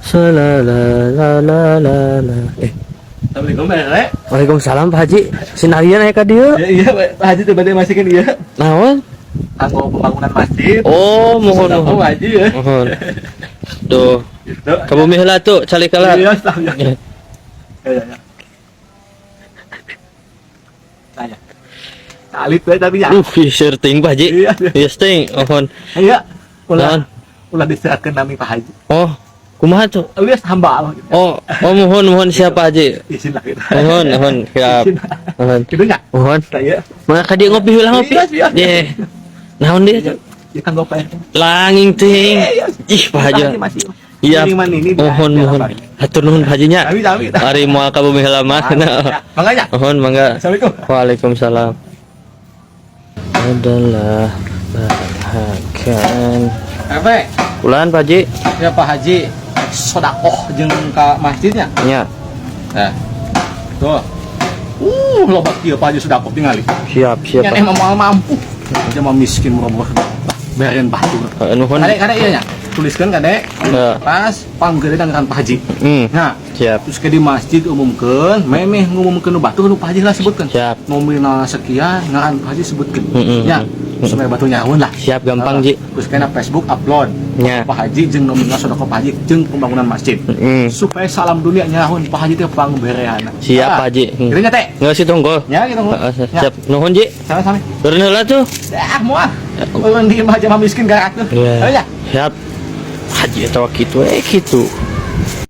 Salala la la la la. Eh, Assalamualaikum, Pak RW. Waalaikumsalam, Pak Haji. Sinarian aya ka dieu. Ya, iya, Pak Haji tiba-tiba masikin iya. Naon? Kanggo pembangunan masjid. Oh, mohon Sedekah, mohon. Pak Haji ya. Mohon. Tuh, Gitu. ka bumi heula tuh, calik heula. Iya, stop ya. Ya, ya, ya. Nah, ya. Alit we tapi ya. Syuting, Pak Haji. Iya. Iya, ting. Mohon. Iya. Naon? Ulah ulah diserahkeun nami Pak Haji. Oh, kumaha tuh? Alias hamba Allah gitu. Oh, mohon mohon siapa Haji? Izin lah gitu. Mohon mohon siap. Izin. Mohon. Gitu nya? Mohon. Saya. Mana ka dieu ngopi heula, ngopi. Iya, iya. Ye. Naon dia? Iya, ya kanggo Pak RT. Langing ting. Iya. Ih, Pak Haji. Masih. Iya. Ini ini Mohon mohon. Hatur nuhun, Pak Haji nya. Sami sami. Ari moal ka bumi heula mah. Ya, mangga nya. Mohon mangga. Assalamualaikum. Waalaikumsalam. Adalah bahagian. RT. Ulan, Pak Haji. Ya, Pak Haji, sodakoh jeung ka masjidnya. Nya. Nah. Tuh. Loba kieu Pak Haji sodakoh tingali. Siap, siap. Nya emang moal mampu. Dia mah miskin murah-murah. Beren batur. Nuhun. Kade kade iya nya. Tuliskeun kade. Ya. Pas panggeureun ngaran Pak Haji. Nah, Siap. Terus ke di masjid umumkeun, memeh ngumumkeun nu batur nu Pak Haji lah sebutkeun. Siap. Nominal sekian, ngaran Pak Haji sebutkeun. Ya, supaya batur nyahoeun lah. Siap, gampang, Ji. Terus kena Facebook upload. Nya. Pak Haji jeung nominal sedekah Pak Haji jeung pembangunan masjid. Supaya salam dunia nyahoeun Pak Haji teh pangbereana. Siap, Pak Haji. Gitu nya teh. Nggak sih tunggul. Ya gitu. Heeh, Ya. siap. Nuhun, Ji. Sama-sama. Turun heula tuh. Ah, moal. Ulun di imah jamaah miskin garak tuh. Iya. Ayo ya. Siap. Haji eta kitu eh kitu.